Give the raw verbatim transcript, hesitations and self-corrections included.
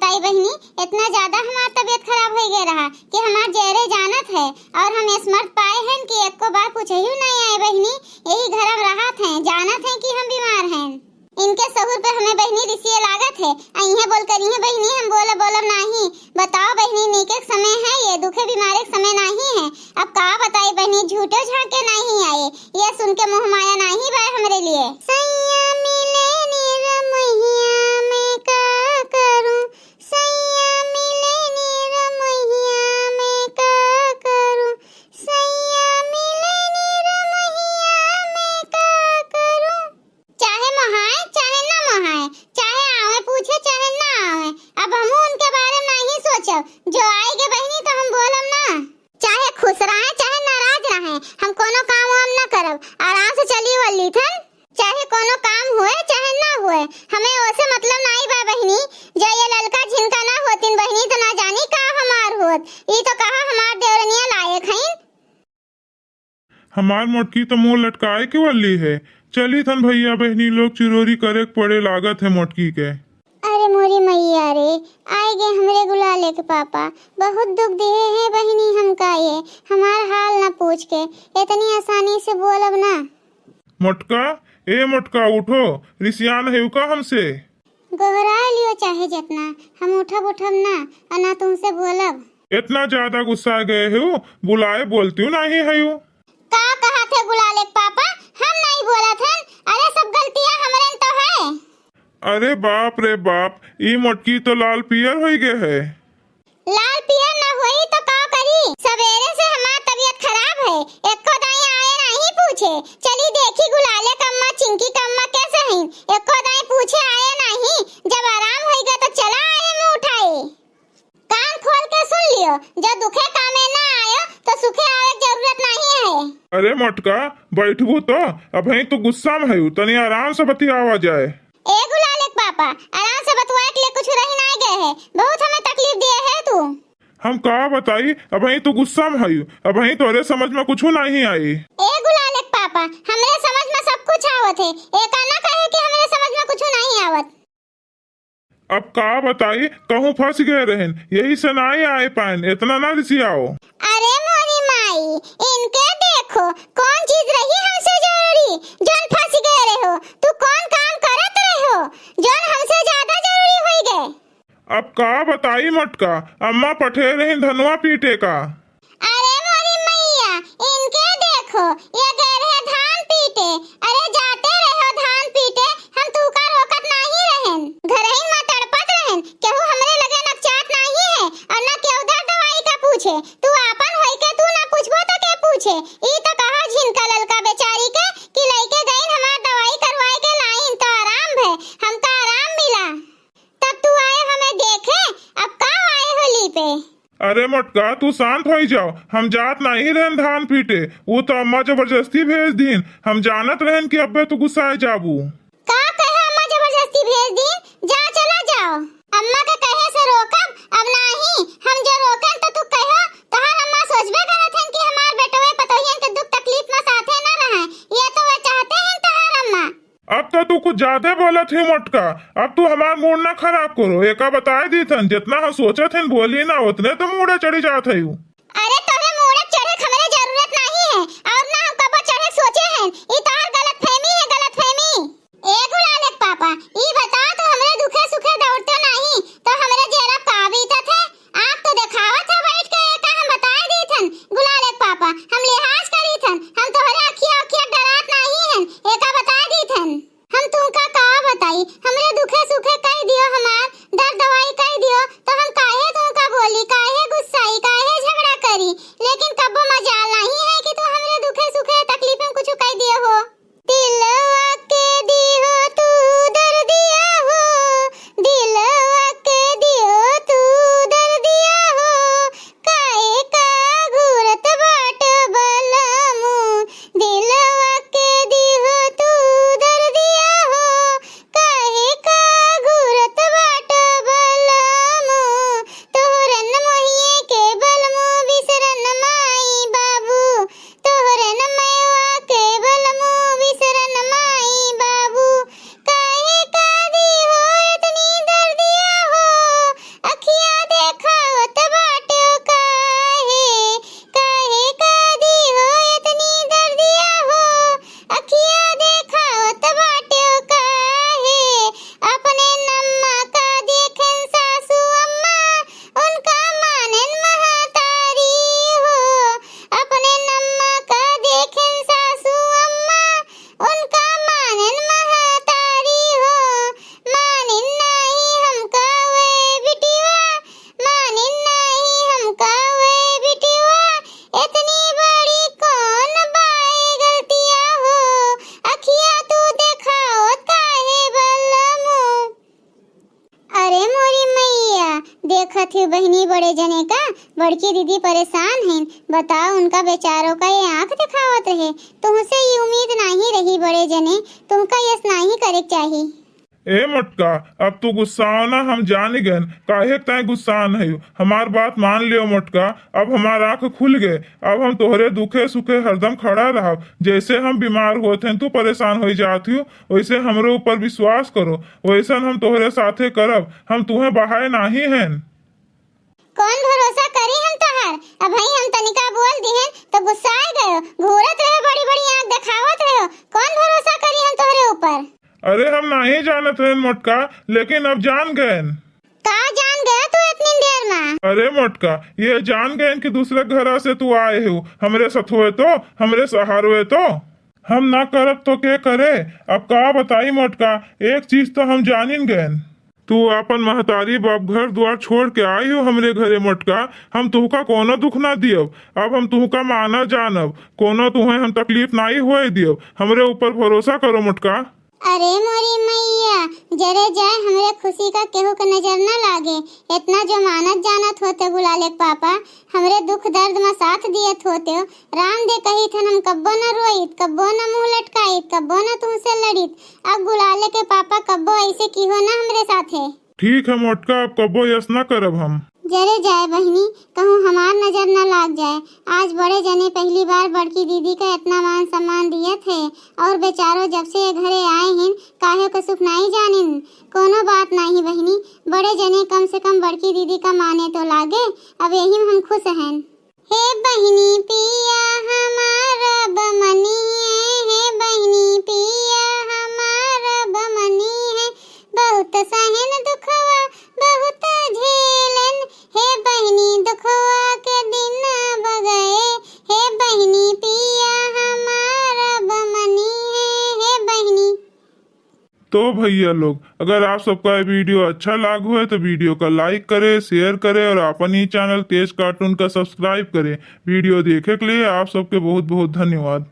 आई बहिनी, इतना ज्यादा हमार तबीयत खराब होइ गए रहा कि हमार जेरे जानत है, और हम स्मर्थ पाए हैं कि एको बार पूछहियो नहीं आए बहिनी। यही घर में रहत हैं, जानत हैं कि हम बीमार हैं। इनके सहूर पे हमें बहिनी रिसिए लागत है। अइहे बोल करिहे बहिनी, हम बोलब बोलब नाही। बताओ बहिनी, नीके के समय है, ये दुखे बीमारे के समय नाही है। अब का बताई बहिनी, झूठो झांके नाही आए, ये सुन के मोह माया नाही बाय हमरे लिए। सैया मिले निरमहिया में का करूं, सैया मिले निरमहिया में का करूं, सैया मिले निरमहिया में का करूं। चाहे मोहाए, चाहे ना मोहाए, चाहे आवे पूछे, चाहे ना आवे, अब हमहू उनके बारे में नहीं सोचब। जो आएगे बहिनी तो हम बोलब ना। चाहे खुश रहे, चाहे नाराज रहे, हम कोनो काम वाम ना करब, आराम से चली वली थन। चाहे कोनो काम हुए, चाहे ना हुए, हमें ओसे मतलब नाई बा बहिनी। जो ये ललका झिनका ना होतिन बहिनी, तो ना जानी का हमार होत। ई तो कहा हमार देवरनिया लायक हईन। हमार मोटकी तो मुंह लटकाए के वाली है। चली थन भैया बहिनी लोग, चिरोरी करे के पड़े लागत है मोटकी के। अरे मोरी मैया रे, आए गे हमरे गुलाले के पापा, बहुत दुख दिए हैं बहिनी हमका ये, हमार हाल ना पूछ के, इतनी आसानी से बोलब ना। मोटका, ए मोटका, उठो, रिसियान है का हमसे? गोहराए लियो चाहे जितना, हम उठब उठब ना, और ना तुमसे बोलब। इतना ज्यादा गुस्सा गए हो, बुलाए बोलती हूँ नहीं है। का कहा थे गुलाले के पापा, हम नहीं बोलत हन। अरे सब गलतियाँ हमरे न तो है। अरे बाप रे बाप, ई मोटकी तो लाल पियर होई गए है। लाल पियर ना होई तो का करी, सवेरे से हमार तबीयत खराब है, एको दाई आए नहीं पूछे। चली देखी गुलाले कम्मा, चिंकी कम्मा कैसे हैं, एको दाई पूछे आए नहीं। जब आराम होई गए तो चला आए मुंह उठाए। कान खोल के सुन लियो, जो दुखे कामे ना आयो तो सुखे आवे के जरूरत नहीं है। अरे मोटका, बैठबू तो? अबहीं तू गुस्सा में है, तनी आराम से बतियावा जाए। ए गुलाले के पापा, आराम से बतुआए के लिए कुछ रही ना गए है, बहुत हमें तकलीफ दिए है तू। हम का बताई, अबहीं तू गुस्सा में है, अबहीं तोरे समझ में कुछ नहीं आई। ए गुलाले के पापा, हमरे समझ में सब कुछ आवत है, एका ना कहे कि हमरे समझ में कुछ नहीं आवत। अब का बताई, कहूँ फंस गए रहन, यही से नाई आए पाएन, इतना ना रिसियाओ। अरे मोरी माई, इनके देखो, कौन चीज रही हमसे जरूरी, जौन फंस गए रहो? तू कौन काम करत रहो, जौन हमसे ज्यादा जरूरी होई गए? अब का बताई मोटका, अम्मा पठे रही धनुआ पीटे का। अरे मोरी मैया, इनके देखो, ये गए रहे धान पीटे। अरे जाते रहो धान पीटे, हम तू का रोकत नाही रहन। घरहिन में तड़पत रहन, केहू हमरे लगे नकचात नाही है, और ना केहू दर दवाई का पूछे। तू आपन होई के तू ना पूछबो तो के पूछे? ई तो कहा झिनका ललका बेचारी के कि लइके गईन हमार दवाई करवाए के लाइन तो आराम भे, हमका आराम मिला। तब तू आए हमें देखे, अब का आए होली पे? अरे मोटका, तू शांत होई जाओ, हम जात नहीं रहन धान पीटे, वो तो अम्मा जबरदस्ती भेज दीन, हम जानत रहन कि अब्बे तू गुस्साए जाबू। का कहे अम्मा जबरदस्ती भेज दीन? जा चला जाओ, अम्मा के कहे से रोकब अब नाही, हम जो रोकन तो तू कहो, तोहार अम्मा सोचबे करत हन कि हमार बेटवे पतोहियन के दुख तकलीफ में साथे ना रहे, ये तो वे चाहते हन तोहार अम्मा। अब तो तू कुछ ज्यादा बोलत है मोटका, अब तू हमार मूड ना खराब करो। एका बताए दीथन, जितना हम सोचत हन बोली ना, उतने तो मूडे चढ़ी जात है। अरे तोरे मूडे चढ़े के हमरे जरूरत नहीं है, और ना हम कबो चढ़े के सोचे हन। ई तोहार गलतफहमी है, गलतफहमी। ए गुलाले के पापा, ई बताओ, तू हमरे दुखे सुखे दौड़ते नहीं, तो हमरे जेरा का बीतत है? आँख तो देखावत है बैठ के, एका हम बताए दीथन। गुलाले के पापा, हम लिहाज करीथन, हम तोहरे अखिया अखिया डरात नाही हन, एका बताए दीथन। हम तुमका का बताई, हमरे दुखे सुखे कह दियो, हमार दर्द दवाई कह दियो, तो हम काहे तुमका बोली, काहे गुस्साई, काहे झगड़ा अरे मोरी मैया, देखत ही बहिनी बड़े जने का, बड़की दीदी परेशान हैं। बताओ, उनका बेचारों का ये आँख दिखावत रहे, तुमसे ये उम्मीद नहीं रही बड़े जने, तुमका यस नहीं करे के चाही। ए मोटका, अब तू गुस्साओ ना, हम जान गएन काहे तय गुस्सान है। हमार बात मान लियो मोटका, अब हमार आँख खुल गए। अब हम तोहरे दुखे सुखे हरदम खड़ा रहब। जैसे हम बीमार होत हैं, तू परेशान हो जात हो, वैसे हमरे ऊपर विश्वास करो, वैसन हम तोहरे साथे करब। हम तुहें बहाए नाही हैं। कौन भरोसा करी हम तोहार? अब भाई हम तनिका बोल दिहन तो गुस्साए गयो, घूरत रहे, बड़ी बड़ी आँख दिखावत रहो। कौन भरोसा करी हम तोहरे ऊपर? अरे हम नाही जानत रहन मोटका, लेकिन अब जान गएन। का जान गया तू इतनी देर में? अरे मोटका, ये जान गएन कि दूसरे घरा से तू आए हो, हमरे सथवे तो, हमरे सहारवे तो। हम ना करब तो के करे? अब का बताई मोटका, एक चीज तो हम जानिन गएन। तू आपन महतारी बाप घर द्वार छोड़ के आई हो हमरे घरे मोटका, हम तुहका कोनो दुख ना दियब। अब हम तुहका माना जानब, कोनो तुहें हम तकलीफ नाई होए दियब। हमरे ऊपर भरोसा करो मोटका। अरे मोरी मैया, जरे जाए हमरे खुशी का केहू के नजर न लागे। इतना जो मानत जानत होते गुलाले के पापा, हमरे दुख दर्द में साथ दियत होते हो। राम दे कही थन हम कब्बो न रोइत, कब्बो न मुंह लटकाइत, कब्बो न तुमसे लड़ित। अब गुलाले के पापा कब्बो ऐसे की हो ना हमरे साथे। ठीक है मोटका, अब कब्बो यस न करब हम। जरे जाए बहिनी, कहूँ हमार नजर न लाग जाए। आज बड़े जने पहली बार बड़की दीदी का इतना मान सम्मान दियत है और बेचारो जब से ये घरे आए हैं, काहे के सुख नाई जानिन। कोनो बात नाही बहिनी, बड़े जने कम से कम बड़की दीदी का माने तो लागे, अब यही में हम खुश हैं। हे बहिनी पिया हमार बमनी है, हे बहिनी पिया हमार बमनी है, बहुत सहन दुखवा बहुत झेलन, हे बहिनी दुखवा के दिन अब गए, हे बहिनी पिया हमार बमनी है, हे बहिनी। तो भैया लोग, अगर आप सबका ये वीडियो अच्छा लाग हो तो वीडियो का लाइक करें, शेयर करें और अपन ही चैनल तेज कार्टून का सब्सक्राइब करें। वीडियो देखे के लिए आप सबके बहुत बहुत धन्यवाद।